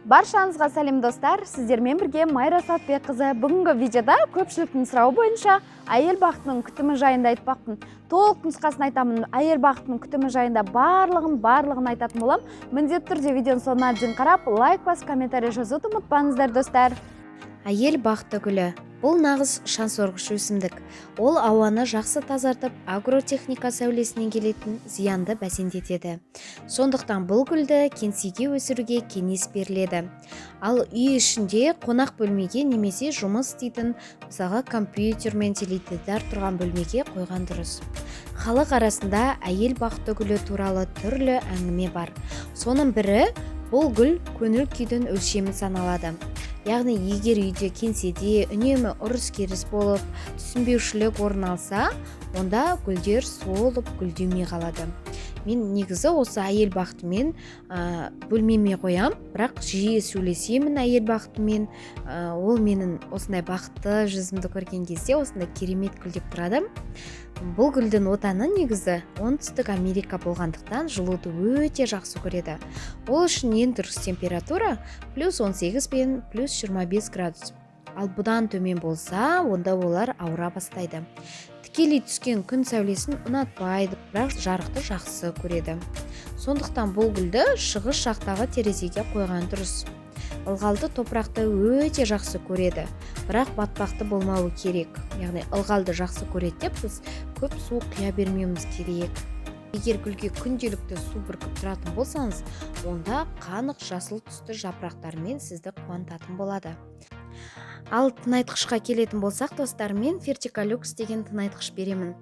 Баршаңызға сәлем, достар! Сіздермен бірге Майра Сатбекқызы. Бүгінгі видеода көпшіліктің сұрауы бойынша әйел бақытының күтімі жайында айтпақпын. Толық нұсқасын айтамын. Әйел бақытының күтімі жайында барлығын айтатын боламын. Міндетті түрде видеоның соңына дейін қарап, лайк басып, комментарий жазуды ұмытпаңыздар, достар. Әйел бақыты гүлі – бұл нағыз шаңсорғыш өсімдік. Ол ауаны жақсы тазартып, агротехника сәулесінен келетін зиянды бәсеңдетеді. Сондықтан бұл гүлді кеңсеге өсіруге кеңес беріледі. Ал үй ішінде қонақ бөлмеге немесе жұмыс істейтін, мысалға, компьютер мен теледидар тұрған бөлмеге қойған дұрыс. Халық арасында әйел бақыты гүлі туралы түрлі әңгіме бар. Соның бірі: бұл гүл көңіл күйдің өлшемі саналады. Яғни егер үйде, кеңседе үнемі ұрыс-керіс болып, түсінбеушілік орын алса, онда гүлдер солып, гүлдемей қалады. Мен негізі осы әйел бақытымен бөлмеме қоям, бірақ жиі сөйлесемін әйел бақытымен. Ол менің осындай бақытты жүзімді көрген кезде осындай керемет гүлдеп тұрады. Бұл гүлдің отаны негізі Оңтүстік Америка болғандықтан, жылуды өте жақсы көреді. Ол үшін ең дұрыс температура плюс 18 бен плюс 25 градус. Ал бұдан төмен болса, онда олар ауыра бастайды. Тікелей түскен күн сәулесін ұнатпайды, бірақ жарықты жақсы көреді. Сондықтан бұл гүлді шығыс жақтағы терезеге қойған дұрыс. Ылғалды топырақты өте жақсы көреді, бірақ батпақты болмауы керек. Яғни ылғалды жақсы көреді деп, біз көп су құя бермеуіміз керек. Егер гүлге күнделікті су бүркіп тұратын болсаңыз, онда қанық жасыл түсті жапырақтарымен сізді қуантатын болады. Ал тыңайтқышқа келетін болсақ, достар, мен Фертикалюкс деген тыңайтқыш беремін.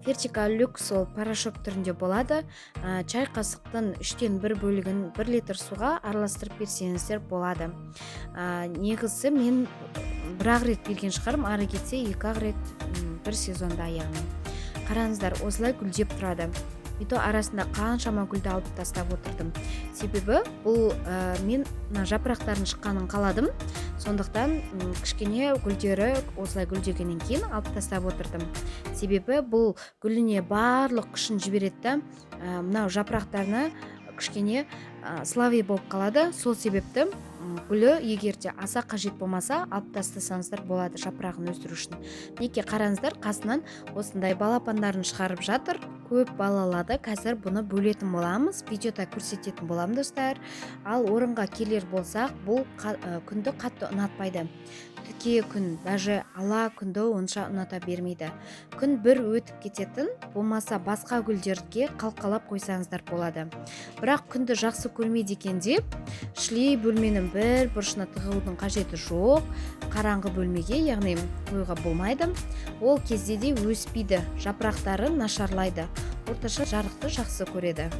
Фертикалюкс ол порошок түрінде болады. Чай қасықтың үштен бір бөлігін 1 литр суға араластырып берсеңіздер болады. Негізі мен бір ақ рет берген шығармын, ары кетсе екі ақ рет бір сезонда. Яғни қараңыздар, осылай гүлдеп тұрады. И то арасында қаншама гүлді алып тастап отырдым, себебі бұл мен мына жапырақтардың шыққанын қаладым. Сондықтан кішкене гүлдері осылай гүлдегеннен кейін алып тастап отырдым, себебі бұл гүліне барлық күшін жібереді да, мынау жапырақтарына кішкене слабый болып қалады. Сол себепті гүлі егер де аса қажет болмаса, алып тастасаңыздар болады жапырағын өсіру үшін. Мінекей, қараңыздар, қасынан осындай балапандарын шығарып жатыр, көп балалады. Қазір бұны бөлетін боламыз, видеода көрсететін боламын, достар. Ал орынға келер болсақ, бұл күнді қатты ұнатпайды. Тіке күн, даже ала күнді онша ұната бермейді. Күн бір өтіп кететін болмаса, басқа гүлдерге қалқалап қойсаңыздар болады. Бірақ күнді жақсы көрмейді екен деп, шіли бөлменің бір бұрышына тығудың қажеті жоқ. Қараңғы бөлмеге, яғни, қоюға болмайды, ол кезде де өспейді, жапырақтары нашарлайды. Орташа жарықты жақсы көреді.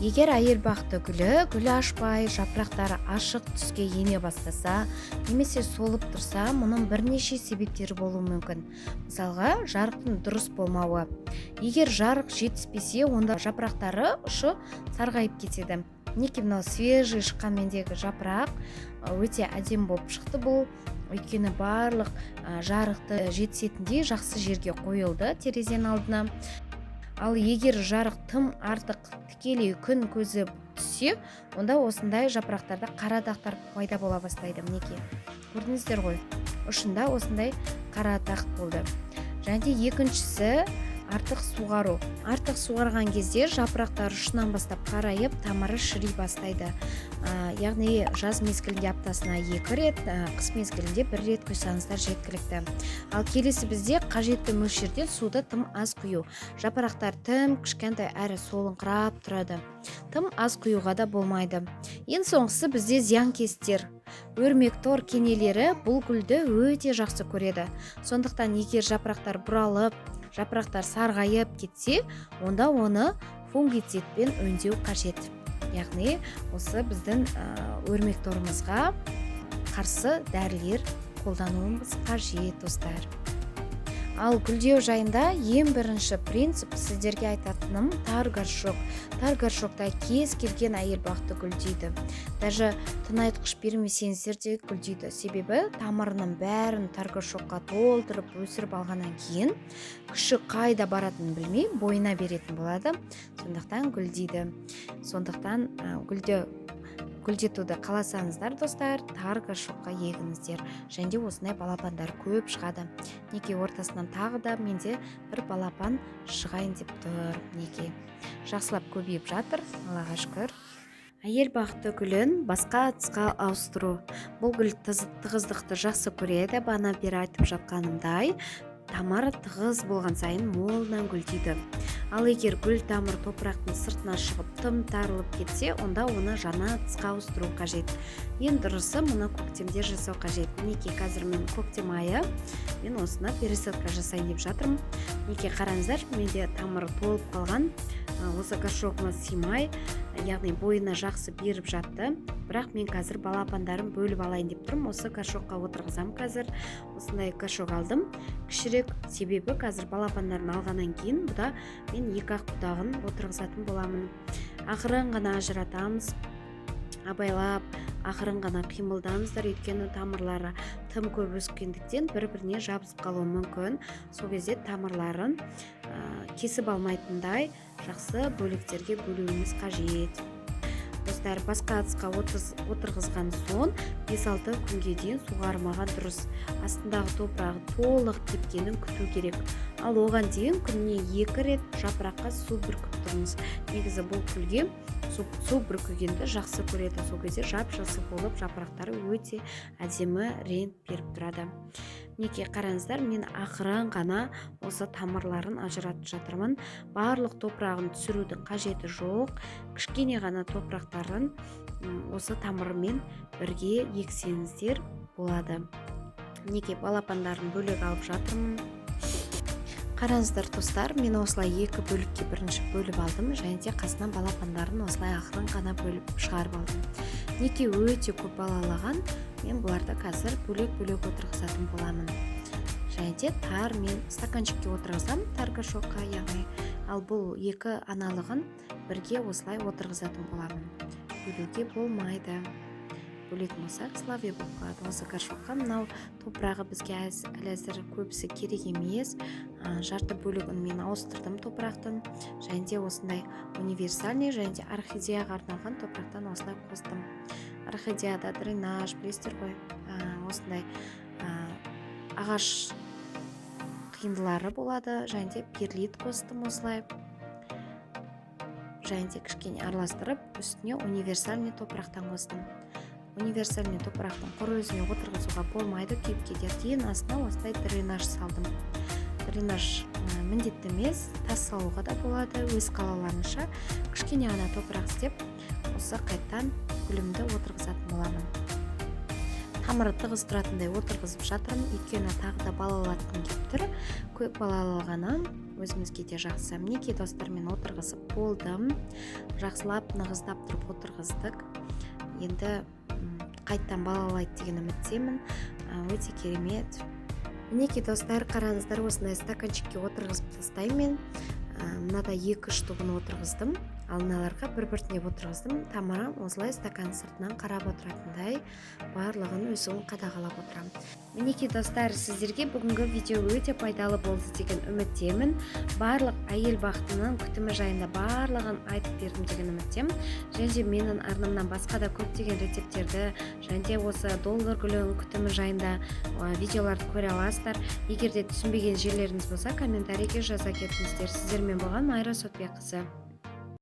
Егер әйел бақыты гүлі гүл ашпай, жапырақтары ашық түске ене бастаса немесе солып тұрса, мұның бірнеше себептері болуы мүмкін. Мысалға, жарықтың дұрыс болмауы. Егер жарық жетіспесе, онда жапырақтары ұшы сарғайып кетеді. Мінекей, мынау свежий шыққан мендегі жапырақ өте әдемі болып шықты бұл, өйткені барлық жарықты жетісетіндей жақсы жерге қойылды, терезенің алдына. Ал егер жарық тым артық, тікелей күн көзі түссе, онда осындай жапырақтарда қара дақтар пайда бола бастайды. Мінекей, көрдіңіздер ғой, ұшында осындай қара дақ болды. Және де екіншісі – артық суғару. Артық суғарған кезде жапырақтар ұшынан бастап қарайып, тамыры шіри бастайды. Яғни жаз мезгілінде аптасына екі рет, қыс мезгілінде бір рет құйсаңыздар жеткілікті. Ал келесі бізде қажетті мөлшерден суды тым аз құю. Жапырақтар тым кішкентай әрі солыңқырап тұрады, тым аз құюға да болмайды. Ең соңғысы бізде зиянкестер. Өрмектор кенелері бұл гүлді өте жақсы көреді. Сондықтан егер жапырақтар бұралып, жапырақтар сарғайып кетсе, онда оны фунгицидпен өңдеу қажет. Яғни осы біздің өрмекторымызға қарсы дәрілер қолдануымыз қажет, достар. Ал гүлдеу жайында ең бірінші принцип сіздерге айтатыным – тар горшок. Тар горшокта кез келген әйел бақыты гүлдейді, даже тыңайтқыш бермесеңіздер де гүлдейді, себебі тамырының бәрін тар горшокқа толтырып өсіріп алғаннан кейін, күші қайда баратынын білмей, бойына беретін болады. Сондықтан гүлдейді. Сондықтан гүлді гүлдеу үшін тар горшок қажет. Гүлдетуді қаласаңыздар, достар, тар горшокқа егіңіздер. Және де осындай балапандар көп шығады. Мінекей, ортасынан тағы да менде бір балапан шығайын деп тұр. Мінекей, жақсылап көбейіп жатыр, Аллаға шүкір. Әйел бақыты гүлін басқа ыдысқа ауыстыру. Бұл гүл тығыздықты жақсы көреді. Бағана бері айтып жатқанымдай, тамыры тығыз болған сайын молынан гүлдейді. Ал егер гүл тамыр топырақтың сыртына шығып, тым тарылып кетсе, онда оны жаңа ыдысқа ауыстыру қажет. Ең дұрысы, мұны көктемде жасау қажет. Мінекей, қазір мен көктем айы, мен осыны пересадка жасайын деп жатырмын. Мінекей, қараңыздар, менде тамыры толып қалған, осы горшогыма сыймай, яғни бойына жақсы беріп жатты. Бірақ мен қазір балапандарын бөліп алайын деп тұрмын, осы горшокқа отырғызамын. Қазір осындай горшок алдым, кішірек, себебі қазір балапандарын алғаннан кейін бұда мен екі ақ бұтағын отырғызатын боламын. Ақырын ғана ажыратамыз, абайлап, ақырын ғана қимылдаңыздар, өйткені тамырлары тым көп өскендіктен бір біріне жабысып қалуы мүмкін. Сол кезде тамырларын кесіп алмайтындай жақсы бөліктерге бөлуіміз қажет. Достар, басқа ыдысқа отырғызған соң 5-6 күнге дейін суғармаған дұрыс. Астындағы топырағы толық кепкенін күту керек. Ал оған дейін күніне екі рет жапыраққа су бүркіп тұрыңыз. Негізі бұл гүлге су бүркігенді жақсы көреді. Сол кезде жап жасыл болып, жапырақтары өте әдемі рең беріп тұрады. Мінекей, қараңыздар, мен ақырын ғана осы тамырларын ажыратып жатырмын. Барлық топырағын түсірудің қажеті жоқ, кішкене ғана топырақтарын осы тамырымен бірге ексеңіздер болады. Мінекей, балапандарын бөлек алып жатырмын. Қараңыздар, достар, мен осылай екі бөлікке бірінші бөліп алдым және де қасынан балапандарын осылай ақырын ғана бөліп шығарып алдым. Мінекей, өте көп балалаған. Мен бұларды қазір бөлек бөлек отырғызатын боламын және де тар мен стаканчикке отырғызамын, тар горшокқа яғни. Ал бұл екі аналығын бірге осылай отырғызатын боламын. Бөлуге болмайды, бөлетін болсақ, слабый болып қалады. Осы горшокқа мынау топырағы бізге әлі әзір көбісі керек емес. Жарты бөлігін мен ауыстырдым топырақтың және де осындай универсальный және де орхидеяға арналған топырақтан осылай қостым. Орхидеяда дренаж, білесіздер ғой, осындай ағаш қиындылары болады. Және де перлит қостым осылай және де кішкене араластырып, үстіне универсальный топырақтан қостым. Универсальный топырақтың құр өзіне отырғызуға болмайды, күйіп кетеді. Ең астына осындай дренаж салдым. Дренаж міндетті емес, тас салуға да болады, өз қалауларынша. Кішкене ғана топырақ істеп, осы қайттан гүлімді отырғызатын боламын. Тамыры тығыз тұратындай отырғызып жатырмын, өйткені тағы да балалатқым келіп тұр. Көп балалағаны өзімізге де жақсы. Мінекей, достар, мен отырғызып болдым. Жақсылап нығыздап тұрып отырғыздық. Енді қайттан балалайды деген үміттемін. Өте керемет. Мінекей, достар, қараңыздар, осындай стаканчикке отырғызып тастаймын мен. Мынада екі штугын отырғыздым, ал мыналарға бір біртіндеп отырғыздым. Тамыры осылай стакан сыртынан қарап отыратындай, барлығын өзім қадағалап отырамын. Мінекей, достар, сіздерге бүгінгі видео өте пайдалы болды деген үміттемін. Барлық әйел бақытының күтімі жайында барлығын айтып бердім деген үміттемін. Және де менің арнамнан басқа да көптеген рецепттерді және де осы доллар гүлінің күтімі жайында видеоларды көре аласыздар. Егер де түсінбеген жерлеріңіз болса, комментарийге жаза кетіңіздер. Сіздермен болған Майра Сотбекқызы.